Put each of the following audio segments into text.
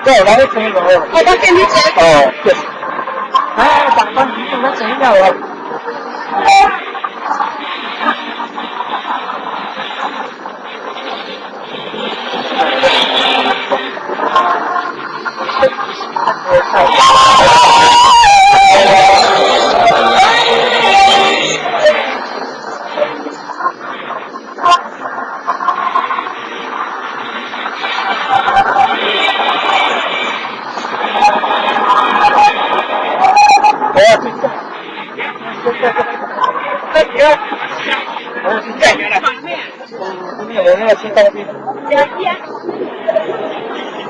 對，來個聲音。我到店裡吃。哦，對。哎，長官，你怎麼聲音了？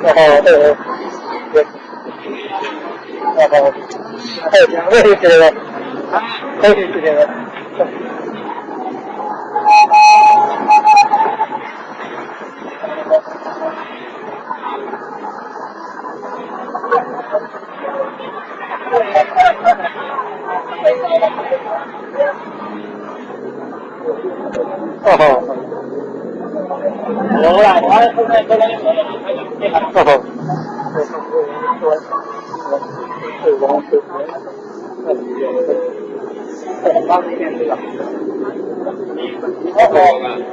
哦，對對對，哦，對，對對對，對對對。哦，好啦，哦。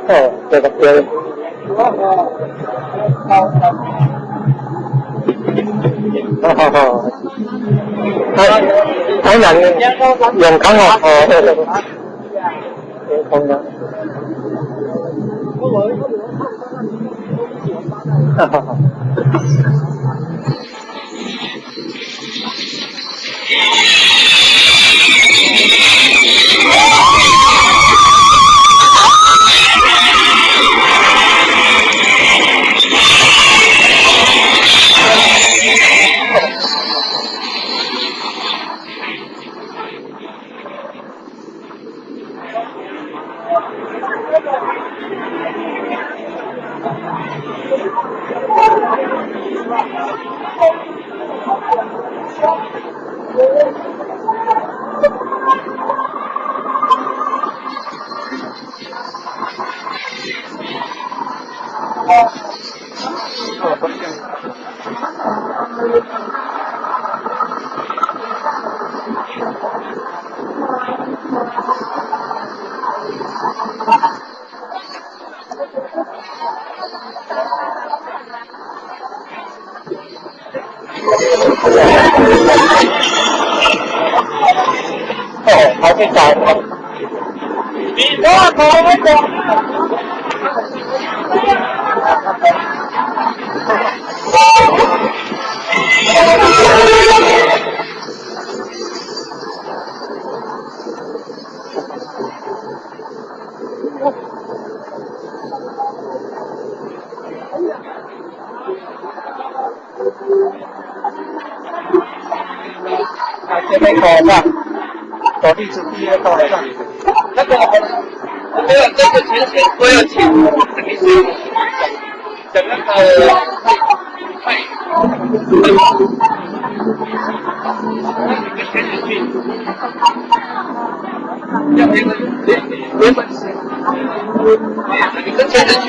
哦，對對對。好好好。台南永康哦，哦，對對對。永康的。哈哈哈。哦，好去找。你我我啊，這邊搞的，搞地主第二搞的。那個我沒有這個錢錢，我有錢，等一下，等那個快。要连连连本，你跟前人去。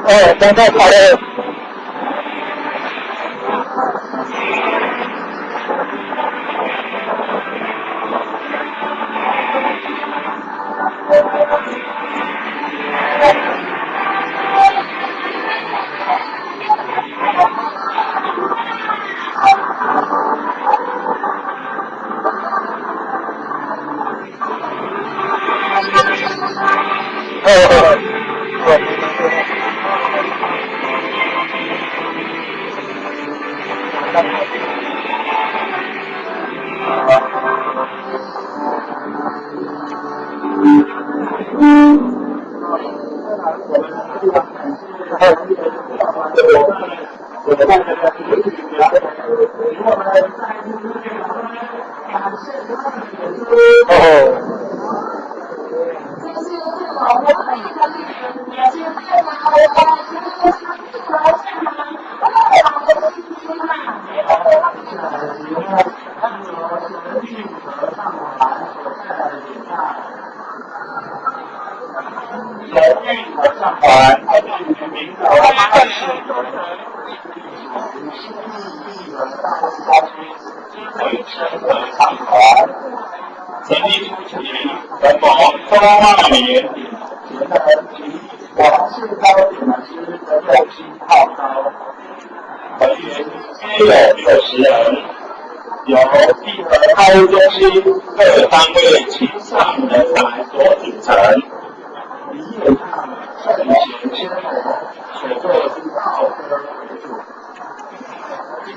哦，剛才跑了。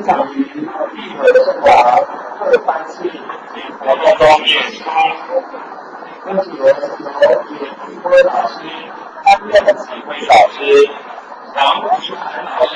賞於立和正達二三四活動中演出。分別由嚴志輝老師擔任指揮老師，楊怡涵老師